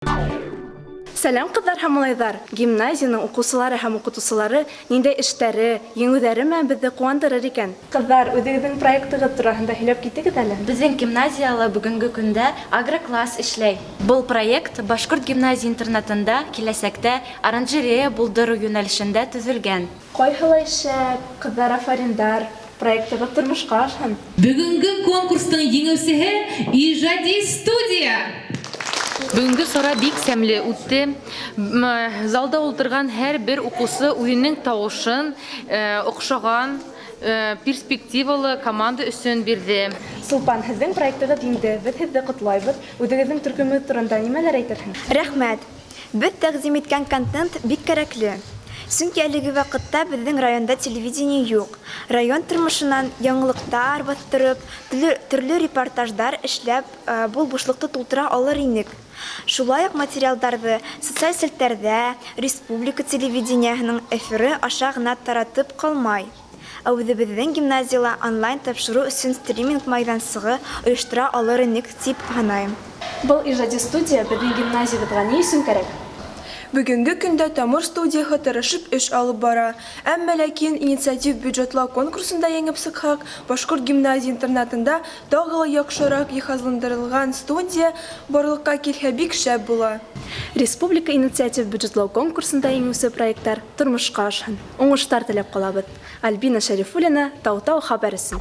Сәлам, ҡыҙҙар һәм малайҙар! Гимназияның уҡыусылары һәм уҡытыусылары ниндәй эштәре, еңеүҙәре менән беҙҙе ҡыуандырыр икән? Ҡыҙҙар, үҙегеҙҙең проектығыҙ тураһында һөйләп китегеҙ әле. Беҙҙең гимназияла бөгөнгө көндә агрокласс эшләй. Был проект башҡорт гимназия-интернатында киләсәктә оранжерея булдырыу йүнәлешендә төҙөлгән. Ҡайһылай шәп, ҡыҙҙар, афариндар, проектығыҙ тормошҡа ашһын! Бөгөнгө конкурстың еңеүсеһе, Ижади студия! Бөгөнгө сара бик сәмле үтте. Залда ултырған һәр бер уҡыусы үҙенең тауышын оҡшаған перспективалы команда өсөн бирҙе. Сулпан, һеҙҙең проектығыҙ еңде, беҙ һеҙҙе ҡотлайбыҙ. Үҙегеҙҙең төркөмөгөҙ турында нимәләр әйтерһең? Рәхмәт. Беҙ тәкъдим иткән контент бик кәрәкле. Сөнки әлеге ваҡытта беҙҙең районда телевидение юҡ. Район тормошонан яңылыҡтар баҫтырып, төрлө репортаждар эшләп, был бушлыҡты тултыра алыр инек. Шулай уҡ материалдарҙы социаль селтәрҙә, республика телевидениеһының эфиры аша ғына таратып ҡалмай, ә үҙебеҙҙең гимназияла онлайн тапшырыу өсөн стриминг майҙансығы ойоштора алыр инек тип һанайым. Был ижади студия беҙҙең гимназиябыҙға ни өсөн кәрәк? Бөгөнгө көндә Тамыр студияһы тырышып эш алып бара. Әммә ләкин инициатив бюджетлау конкурсында еңеп сыҡһаҡ, башҡорт гимназия-интернатында тағы ла яҡшыраҡ йыһазландырылған студия барлыҡҡа килһә, бик шәп була. Республика инициатив бюджетлау конкурсында еңеүсе проекттар тормошҡа ашһын. Уңыштар теләп ҡалабыҙ. Альбина Шәрифуллина, Тау-Тау хәбәр өсөн.